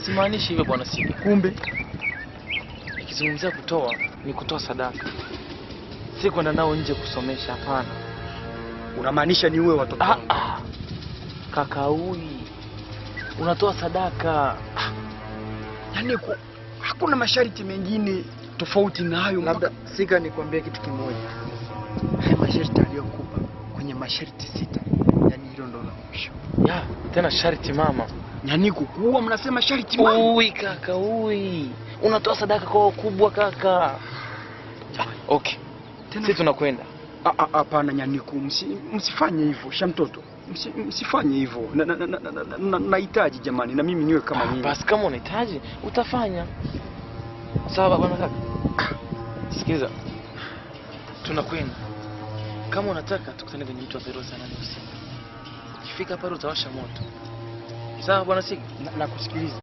Simaanishi hivyo bwana Siga. Kumbe nikizungumzia kutoa ni kutoa sadaka. Si kwenda nao nje kusomesha, hapana. Unamaanisha ni uwe watoto wangu? Kaka huyu unatoa sadaka. Yaani hakuna masharti mengine tofauti na hayo. Labda Siga nikwambie kitu kimoja. Haya masharti aliyokupa kwenye masharti 6, yani hilo ndo la mwisho. Ya, tena sharti mama. Yaani kukuua mnasema sharti mama. Ui kaka, ui. Unatoa sadaka kwa wakubwa kaka. Okay. Sisi tunakwenda. Hapana Nyaniku, msifanye hivyo, shamtoto. Msifanye hivyo. Nahitaji jamani, na mimi niwe kama nyinyi. Basi kama unahitaji utafanya. Sawa bwana kaka. Sikiza. Tunakwenda. Kama unataka tukutane kwenye mtu wa 0 saa 8 usiku. Ukifika pale utawasha moto. Sawa bwana Siga? Nakusikiliza.